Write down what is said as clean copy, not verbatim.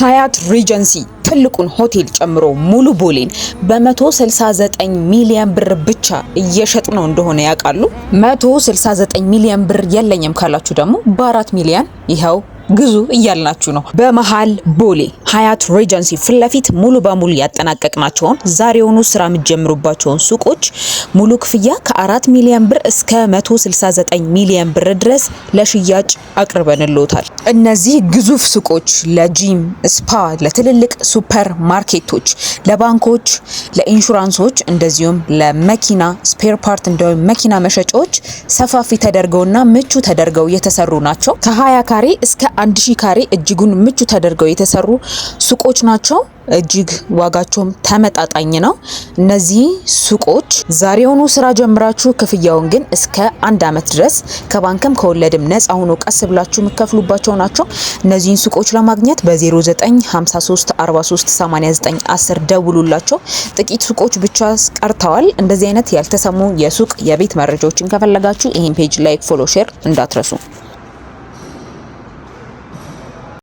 ሀያት ሪጀንሲ ትልቁን ሆቴል ጨምሮ ሙሉ ቦሌን በ169 ሚሊዮን ብር ብቻ እየሸጥነው እንደሆነ ያውቃሉ? 169 ሚሊዮን ብር የለኝም ካላችሁ ደግሞ በ4 ሚሊዮን ይኸው ግዙ እያልናችሁ ነው። በመሃል ቦሌ ሀያት ሬጀንሲ ፊት ለፊት ሙሉ በሙሉ ያጠናቀቅናቸውን ዛሬውኑ ስራ የምትጀምሩባቸውን ሱቆች ሙሉ ክፍያ ከ4 ሚሊዮን ብር እስከ 169 ሚሊዮን ብር ድረስ ለሽያጭ አቅርበንልዎታል። እነዚህ ግዙፍ ሱቆች ለ gym፣ spa፣ ለትልልቅ ሱፐር ማርኬቶች፣ ለባንኮች፣ ለኢንሹራንሶች እንደዚሁም ለመኪና spare part እንዲሁም መኪና መሸጫዎች ሰፋፊ ተደርገውና ምቹ ተደርገው የተሰሩ ናቸው። ከ20 ካሬ እስከ 1000 ካሬ እጅጉን ምቹ ተደርገው የተሰሩ ሱቆች ናቸው። እጅግ ዋጋቸውም ተመጣጣኝ ነው። እነዚህ ሱቆች ዛሬውኑ ስራ ጀምራችሁ ክፍያውን ግን እስከ አንድ አመት ድረስ ከባንክም ከወለድም ነፃ ሆኖ ቀስ ብላችሁ የምከፍሉባቸው ናቸው። እነዚህን ሱቆች ለማግኘት በ0953 43 89 10 ደውሉላቸው። ጥቂት ሱቆች ብቻ ቀርተዋል። እንደዚህ አይነት ያልተሰሙ የሱቅ የቤት መረጃዎችን ከፈለጋችሁ ይህን page like፣ follow፣ share እንዳትረሱ።